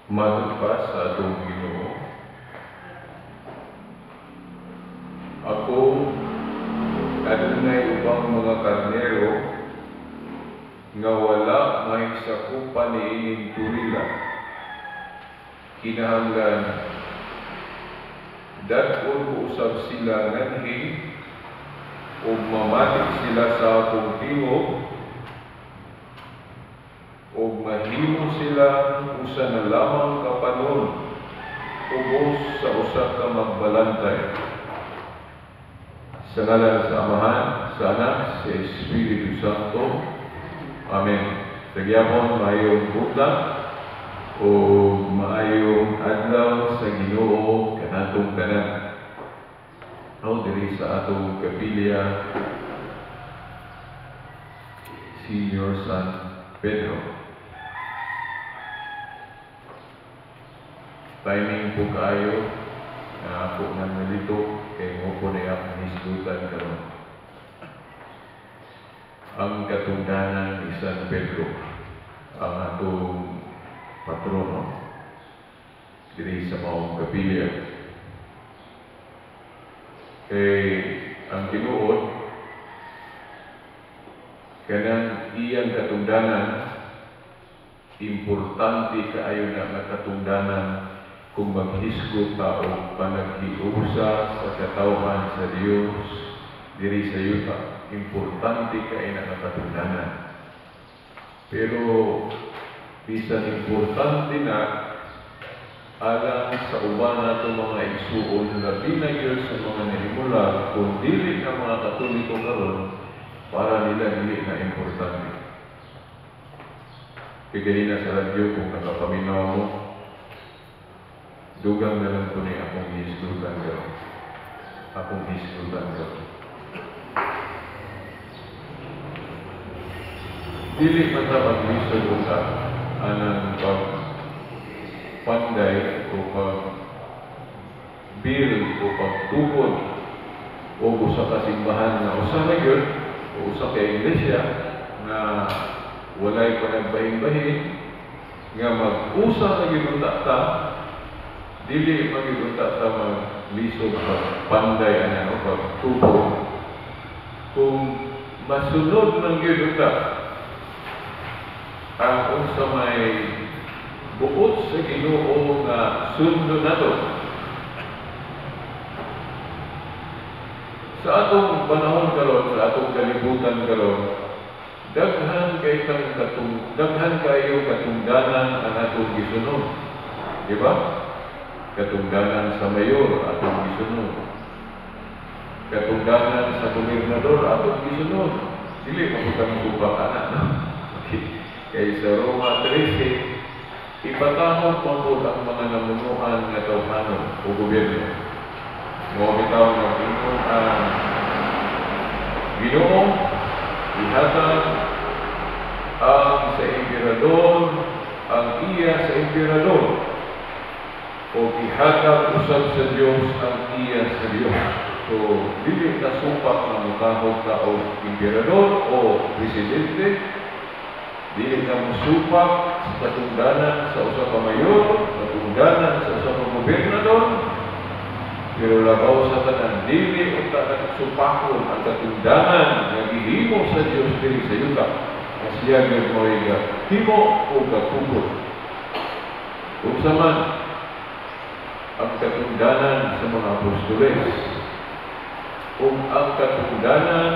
Matod pa sa atong Ginoo, ako adunay ubang mga karnero nga wala mahisakupan niining turila. Kinahanglan dad-on ko usab sila nganhi ug mamati sila sa akong tingog ug mahimo sila usa na lamang ka panon ubos sa usa ka magbalantay. Sa ngalan sa Amahan, sa Anak, sa Espiritu Santo. Amen. Sa gyapon, maayong buntag ug maayong adlaw sa Ginoo kanatong tanan. No, diri sa atong kapilya, Senior San Pedro. Timing po kaayo na ako nang nalito kay mo po na akong hisgutan karon. Ang katungdanan ni San Pedro, ang atong patrono diri sa maong kapilya. Kay ang tinuod kanang iyang katungdanan, importante kaayo na nga katungdanan kung maghisgot ta og panaghiusa sa katawhan sa Dios diri sa yuta. Importante kaayo na nga katungdanan. Pero bisan importante na alang sa uban nato mga igsuon, labi na gyud sa mga nahimula, kung dili na mga Katoliko karon, para nila dili na importante. Kay ganina sa radyo, kung nakapaminaw mo, dugang na lang ko ni akong hisgutan karon. Akong hisgutan karon. Dili man ta maglisod unta anang pagpanday o pagbil o pagtukod o usa ka simbahan nga usa na gyud o usa ka iglesia nga walay panagbahin-bahin, nga mag-usa na gyud unta ta, dili man gyud unta ta maglisod pagpanday ana o pagtukod. Kung masunod man gyud unta ang unsa may buot sa Ginoo nga sundo nato. Sa atong panahon karon, sa atong kalibutan karon, daghan kay tang daghan kayo katungdanan ang atong gisunod. Di ba? Katungdanan sa mayor atong gisunod. Katungdanan sa gobernador atong gisunod. Dili mabutang supak ana, no? Okay. Kay sa Roma 13, ipatahong pangkod ang mga namunuan nga tawhanon o gobyerno. Mao bitaw nga ingon ang Ginoo, ihatag ang sa emperador, ang iya sa emperador, o ihatag usab sa Dios ang iya sa Dios. So, dili na supak nga motahog ta og emperador o presidente, dili na mosupak sa katungdanan sa usa ka mayor, katungdanan sa usa ka gobernador, pero labaw sa tanan, dili unta nagsupakon ang katungdanan nga gihimo sa Dios diri sa yuta, nga siya gyud mo'y gahimo o gakubot. Unsa man ang katungdanan sa mga apostoles ug ang katungdanan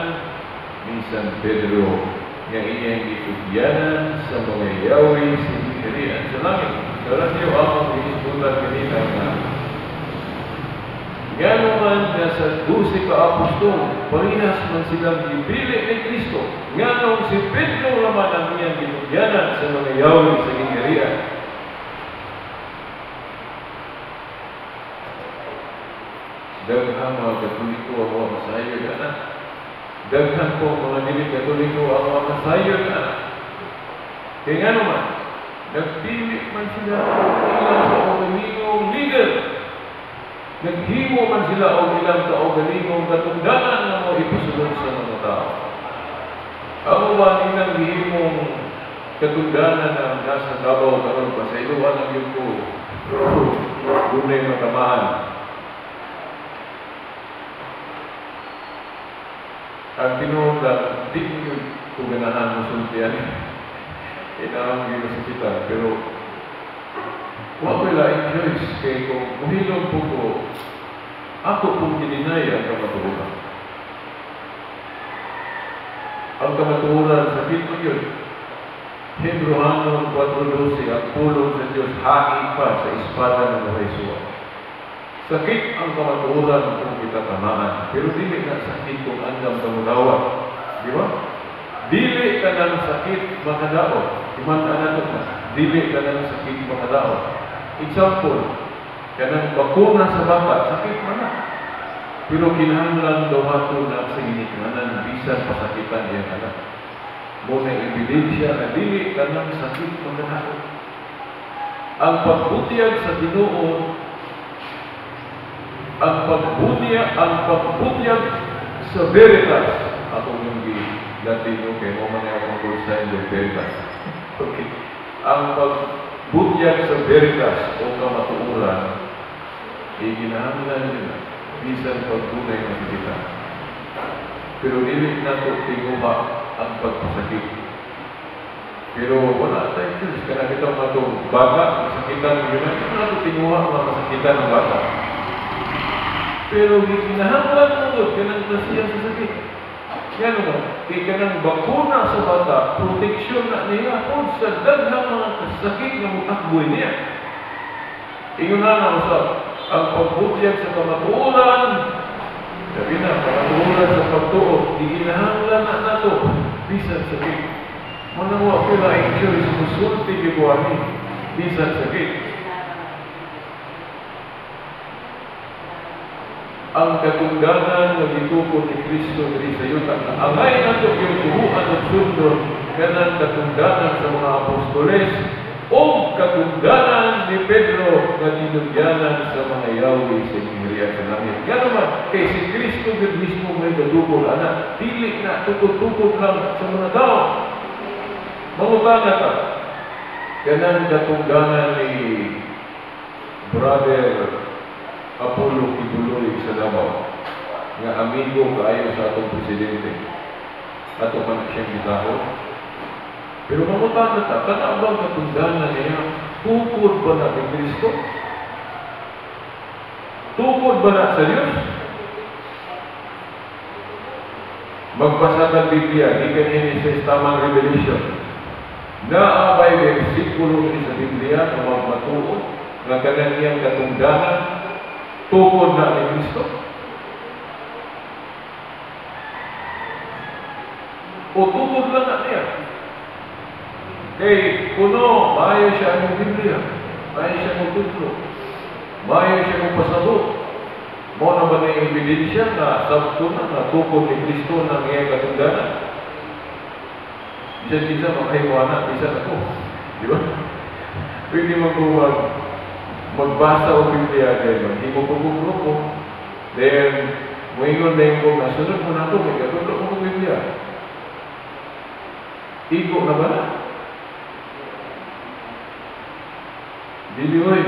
ni San Pedro nga iyang gitugyanan sa mga yawi sa gingharian sa langit. Sa radyo akong gihisgutan kanina nga ngano man nga sa 12 ka apostol, parehas man silang gipili ni Kristo. Nganong si Pedro naman ang iyang gitugyanan sa mga yawi sa gingharian. Daghang mga Katoliko ang wa masayo ana. Daghan po mga dili Katoliko ang makasayon na. Kaya nga naman, nagpili man sila og ilang kaugalingong leader. Naghimo man sila og ilang kaugalingong katungdanan nga mo ipasulod sa mga tao. Ang uban ilang gihimong katungdanan na nasa Davao karon, pasayloan ang gyud ko. Dunay matamaan. Ang tinuod lang, di ko ganahan mo sultian. Inaang ginasakitan. Pero, wa ko'y laing choice. Kaya kung muhilom po ko, ako pong gininay ang kamatuoran. Ang kamatuoran sa mo yun. Hebreohanon 4:12, ang pulong sa Diyos, hain pa sa espada ng buhay suwa. Sakit ang kamatuoran kung kita tamaan, pero dili na sakit kung andam kamulawat. Di ba? Dili ka ng sakit makadaot. Imanta na ito na. Dili ka ng sakit makadaot. Example, kanang bakuna sa bata, sakit man na. Pero kinahanglan dawato na sa ginikmanan bisan pasakitan iyang anak. Muna ebidensya na dili ka ng sakit makadaot. Ang pagbutyag sa Ginoo, ang pagbutyag sa Veritas. Ako yung Latino, kay mo man akong call sign yung Veritas. Okay. Ang pagbutyag sa Veritas o kamatuoran, iginahanglan nila bisan pagtunay makikita. Pero dili nato tinguha ang pagpasakit. Pero wala tayong choice. Kaya kita matong bata, masakitan mo yun. Wala nato tinguha ang masakitan ng bata. Pero ginahanglan mo doon, kanang nasiya sa sakit. Yan mo, kay kanang bakuna sa bata, proteksyon na niya kung sa daghang mga sakit na mutakboy niya. Ingon na usab, ang pagbutyag sa kamatuoran, sabi na, kamatuoran sa pagtuo, giginahanglan na nato, bisan sakit. Manawa ko na ang choice, musulti gibuhani, bisan sakit. Ang katungdanan nga gitukod ni Kristo diri sa yuta, angay nato yung tuhuan ug sundon kanang katungdanan sa mga apostoles o katungdanan ni Pedro nga tinugyanan sa mga yawi sa gingharian sa langit. Ganoman, kay si Kristo gud mismo may katukod ana, dili na tukod-tukod lang sa mga tao. Mangutana ta kanang katungdanan ni Brother Apollo Quiboloy sa Davao, nga amigo kaayo sa atong presidente. Ato man siyang gitahon. Pero mangutana ta, kana bang katungdanan niya, tukod ba na ni Kristo? Tukod ba na sa Diyos? Magbasa ng Biblia, di kanini sa tamang revelation. Naa bay bersikulo ni sa Biblia nga magmatuod nga kanang iyang katungdanan tukod na ni Kristo? O tukod lang na niya? Kay kuno, maayo siya ang Biblia, maayo siya ang tutlo, maayo siya ang pasabot. Mao na ba na yung ebidensya na sabto na na tukod ni Kristo ng iyang katungdanan? Bisan kinsa makahiwa na, bisan ako. Di ba? Pwede man ko magbasa o Biblia kay maghimo ko kong grupo. Then, muingon na yung kong nasunod mo na ito, may katulog ko kong Biblia. Igo na ba na? Dili oy.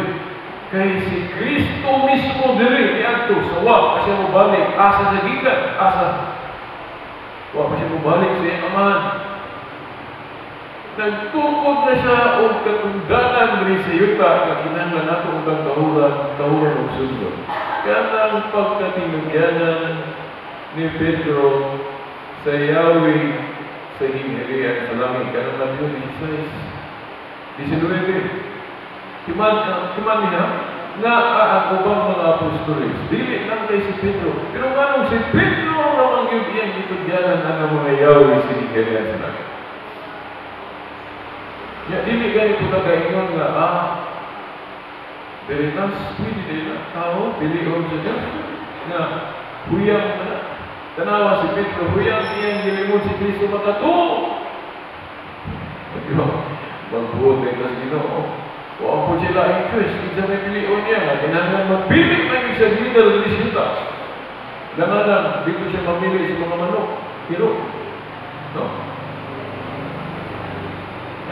Kay si Kristo mismo diri niadto sa wa pa siya mobalik, asa sa gikan, asa wa pa siya mobalik sa iyang amahan. Nagtukod na siya og katungdanan diri sa yuta nga kinahanglan nato og tahuran, tahuran og sundon. Kanang pagkatinugyanan ni Pedro sa yawi sa gingharian sa langit, kanang Mateo 16, 19. Timan niya, na ang ubang mga apostoles, dili lang kay si Pedro. Pero nganong si Pedro ramang gyud iyang gitugyanan ang mga yawi sa gingharian sa langit. Ya, dili gani po kaingon nga, Veritas, pwede nila tao, pilion sa Diyos, na huyang na. Tanawa si Pedro, huyang iyang gilimod si Kristo makatuo. Magbuot ay tas Ginoo. Wa po sila ang choice. Kinsa may pilion niya nga kinahanglan magpili man sa leader ni siyuta. Langanan, dito siya mamili sa mga manok. Pero, no?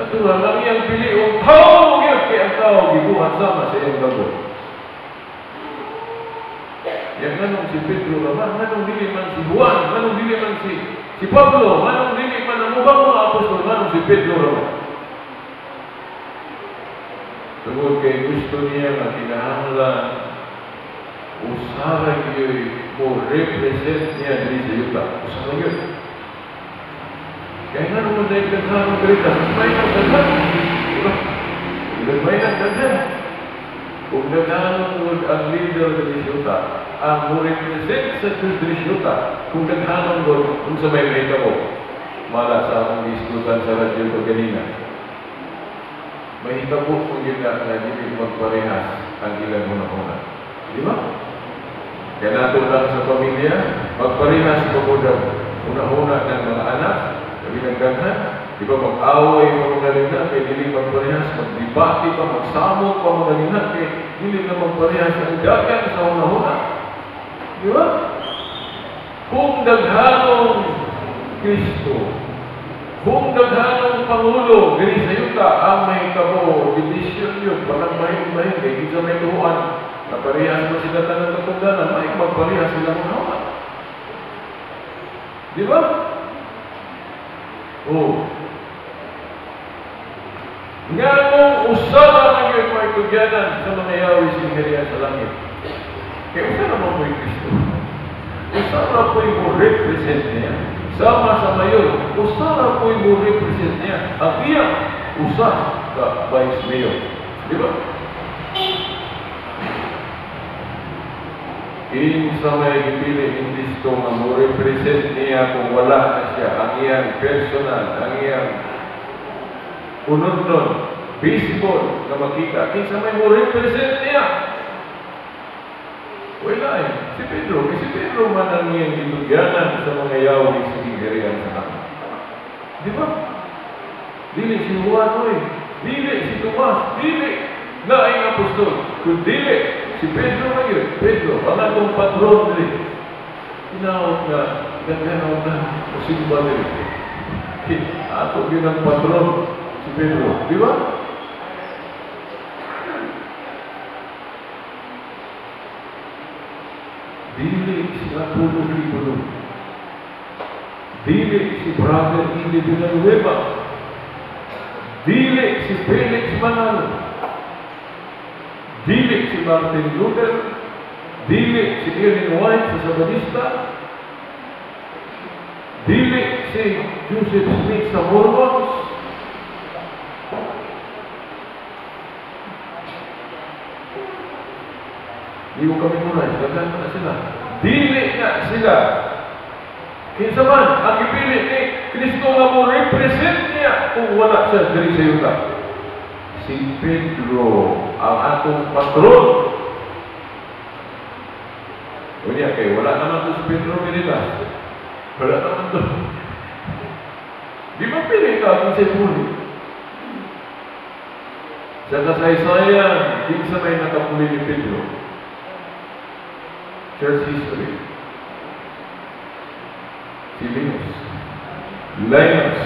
Natural lang iyang pilion, tao yun, kaya ang tao gibuhat sama sa iyang gabot. Yang nganong si Pedro naman, nganong dili man si Juan, nganong dili man si Pablo, nganong dili man ang ubang mga apostol, nganong si Pedro naman. Tungod kay gusto niya nga kinahanglan usara gyud mo represent niya diri sa yuta. Usara gyud. Kaya nga naman dahil daghan ang Veritas, may nang daghan. Diba? May nang daghan. Kung daghanon gud ang leader diri sa yuta, ang mo represent sa Diyos diri sa yuta, kung daghanon gud, unsa may mahitabo? Mala sa akong gisgutan sa radyo ko ganina. Mahitabo kung yun na dili magparehas ang ilang una-una. Di ba? Kaya nato lang sa pamilya, magparehas pagod ang una-una ng mga anak, kabilang daghan. Di ba mag-away pa mga lina, kaya dili magparehas, magdebate pa, magsamot pa mga lina, kaya dili na magparehas ang dagan sa una-una. Di ba? Kung daghanong Kristo, kung daghanong Pangulo, diri sa yuta, ang may kabo, division yun, walang mahin-mahin, kaya kinsa may tuhuan, naparehas mo sila tanang katungdanan, may magparehas sila mga hawa. Di ba? Oo. Nga nung usara na yun may tugyanan sa mga yawi singharian sa langit. Kaya usara mo po'y Kristo. Usara po'y mo represent niya. Sama sa mayor, usara po'y mo represent niya. Ang iya, usa ka vice mayor. Di ba? Kinsa may gipili ni Kristo nga mo represent niya kung wala na siya, ang iyang personal, ang iyang unod-nun, visible na makita. Kinsa may mo represent niya. Wala eh. Si Pedro, si Pedro man ang iyang gitugyanan sa mga yawi sa gingharian sa langit. Di ba? Dili si Juan, oy. Dili si Tomas, dili laing apostol. Kung dili si Pedro na yun, Pedro, ang atong patron dili. Tinawag na, gaganaw na, o simba dili. Ato yun ang patron, si Pedro. Di ba? Dili si Apollo Libulo. Dili si Brother Ili Villanueva. Dili si Felix Manalo. Dili si Martin Luther. Dili si Ellen White sa Sabadista. Dili si Joseph Smith sa Mormons. Di ko kami muna, daghan na sila. Dili na sila. Kinsa man ang ipili ni Kristo nga mo represent niya kung wala siya diri sa yuta. Si Pedro ang atong patron. Unya kay wala naman to si Pedro Meritas. Wala naman to. Di ba pili ka kung siya puli? Sa kasaysayan, kinsa may nakapuli ni Pedro? Church history. Si Linus. Linus.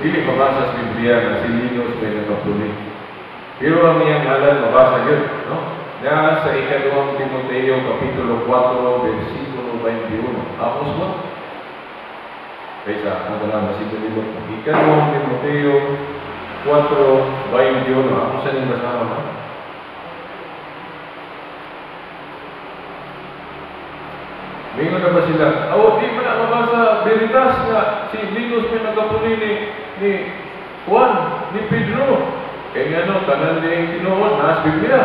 Dili mabasa sa Biblia na si Linus may nakapuli. Pero ang iyang ngalan mabasa yun, no? Na sa ikaduhang Timoteo, Kapitulo 4, versikulo 21. Amos mo? Kaysa, ang talang masibulimot mo. Ikaduhang Timoteo 4, 21. Amos sa niyong basama, ha? Mingon na ba sila? Oh, di mo na mabasa Veritas nga si Linus may nagapuli ni Juan, ni Pedro. Kaya nga no, tanan niya yung tinuod na sa Biblia.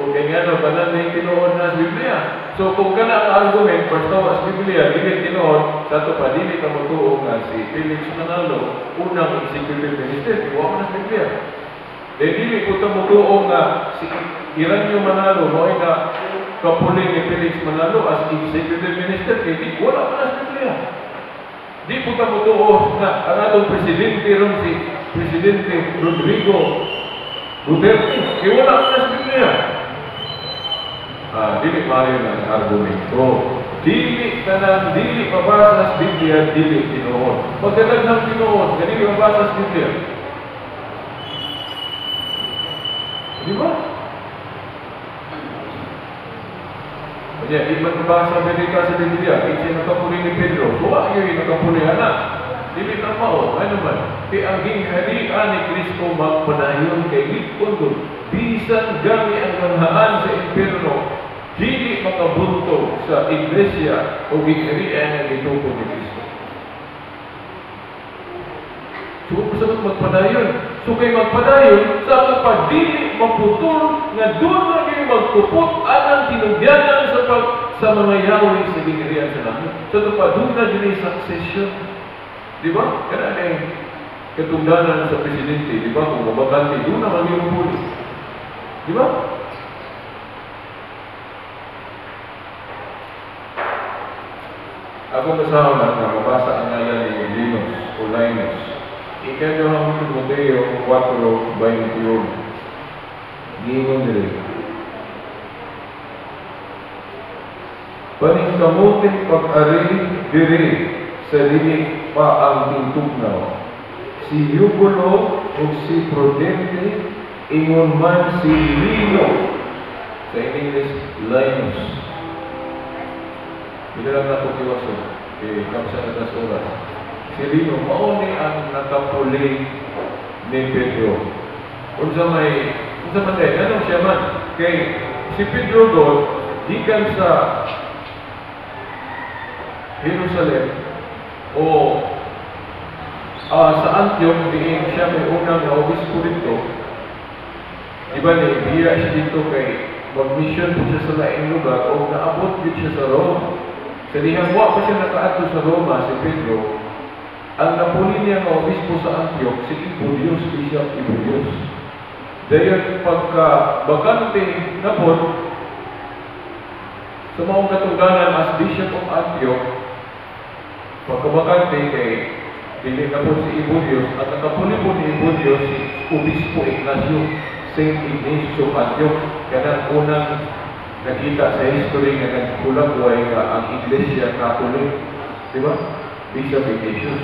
O kaya nga no, tanan niya yung tinuod na sa Biblia. So kung kana ang argument, basta sa Biblia, dili tinuod, sa ito pa, dili ka motuo nga si Felix Manalo, unang executive minister, iwa mo na sa Biblia. Dili ko ta motuo nga si Iranio Manalo, mo ay na kapuli ni Felix Manalo as executive minister kay di wala pa na sa Biblia. Di po ta motuo nga ang atong presidente ron si Presidente Rodrigo Duterte kay wala pa na sa Biblia. Dili maayo ng argumento. Dili tanan dili mabasa sa Biblia, dili tinuod. Pagkadaghang tinuod, dili mabasa sa Biblia. Di ba? Kanya, di man mabasa ang sa Biblia, kinsa nakapuli ni Pedro, suwa yun nakapuli anak. Dili na mao, ano man? Kay ang gingharian ni Kristo magpadayon kay likon. Bisan gami ang ganghaan sa impierno, dili makabuntog sa iglesia o gingharian nga gitukod ni Kristo. So, pasabot magpadayon. So, kay magpadayon, sa ato pa dili maputol nga doon na kayo magpupot anang tinugyanan sa pag sa mga yawi sa gingharian sa langit. Sa ato pa doon na dili succession. Di ba? Kaya na yung katugdanan sa presidente, di ba? Kung mabagante, doon na kami mapuli. Di ba? Ako kasama na mabasa ang ngalan ni Linus o Linus. Ikaduhang Timoteo 4:21. Giingon diri. Paningkamuting pag-ari diri sa dili pa ang tintugnaw. Si Eubulo ug si Prudente ingon man si Lino, sa English Linus. Hindi lang nato tiwason kay kamsa na tas oras. Si Lino mao ni ang nakapuli ni Pedro. Unsa man day anong siya man kay si Pedro do gikan sa Jerusalem o sa Antioch diin siya may unang na obispo dito. Di ba ni biya siya dito kay mag-mission po siya sa laing lugar o naabot yun siya sa Rome. Sa dihang wa pa siya nakaadto sa Roma si Pedro, ang napuli niya nga obispo sa Antioch si Iburius, Bishop Iburius. Dayon pagka bakante na po sa maong katungdanan as Bishop of Antioch, pagkabakante kay dili na po si Iburius, at nakapuli po ni Iburius si Obispo Ignacio, Saint Ignatius of Antioch, kanang unang nakita sa history nga nagkulagway nga ang Iglesia Catholic, di ba? Bishop Ignatius.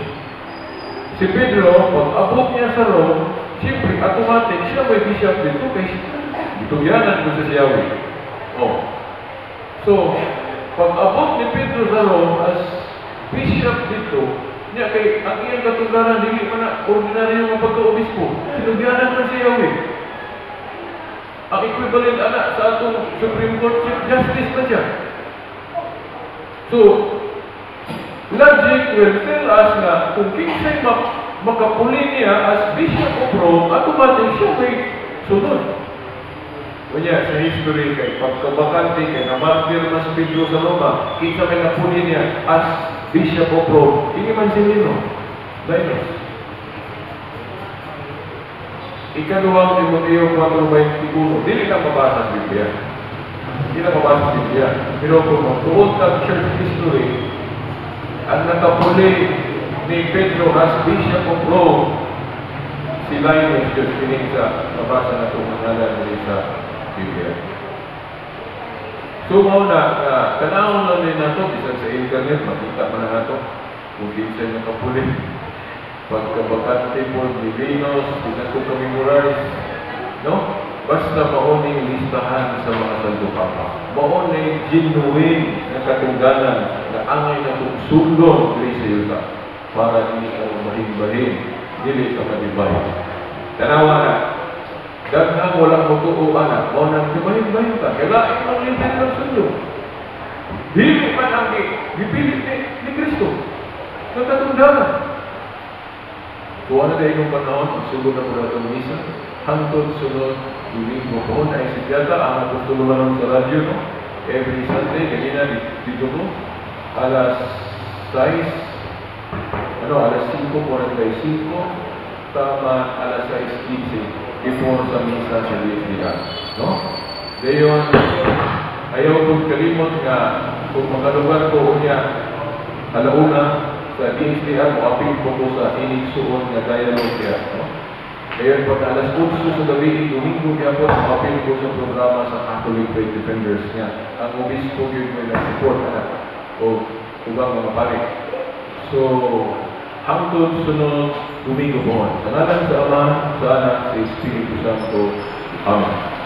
Si Pedro, pag abot niya sa Rome, siyempre, automatic siya may bishop dito kay gitugyanan ko sa siyawi. Oh. So, pag abot ni Pedro sa Rome as bishop dito, niya kay ang iyang katungdanan dili man na ordinaryo nga pagka-obispo. Tinugyanan man siya Yahweh. Ang equivalent ana sa atong Supreme Court Chief Justice na siya. So, logic will tell us na kung kinsay makapuli niya as Bishop of Rome, automatic siya may sunod. Kunya, sa history kay pagkabakante kay namartir mas Pedro sa Roma, kinsa may napuli niya as Bishop of Rome, hindi man si Lino, Linus. Ikaduhang Timoteo 4:21, dili na mabasa sa Biblia. Hindi na mabasa sa Biblia. Pero kung magtuod kang church history, ang nakapuli ni Pedro as Bishop of Rome, si Linus, Diyos pining sa mabasa na itong ngalan nila sa Biblia. So, mao na, tanawon lang din nato, bisan sa internet, makita man na nato, kung kinsa nakapuli. Pagkabakante po ni Linus, di na ito ka-memorize, no? Basta maoning listahan sa mga Santo Papa. Maoning genuine na katungdanan na angay na itong sundon diri sa yuta para hindi ka mabahin-bahin, dili ka madibay. Tanawa na, daghang walang mutuo anak, mao nang gibahin-bahin ka, kailangan mang limpyo ng sundo. Dili man ang gipilit ni Kristo sa katungdanan. So, ano na yung panahon, sugod na po na itong misa, hangtod sunod, Domingo po, naisip yata, ang apostolo sa radyo, no? Every Sunday, kanina, dito po, alas 6, alas 5:45, tama, alas 6:15, before sa misa sa DSDR, no? Dayon, Ayaw kong kalimot nga kung makalugar ko unya alauna sa DSDR, moapil ko sa inigsuon nga dialogue diya, no? Ngayon, pag alas 8 sa gabi, Domingo gyapon, moapil ko sa programa sa Catholic Faith Defenders nga ang obispo gyud may nag-support ana o ubang mga pari. So, hangtod sunod Domingo po. Sa ngalan sa Ama, sa Anak, sa Espiritu Santo. Amen.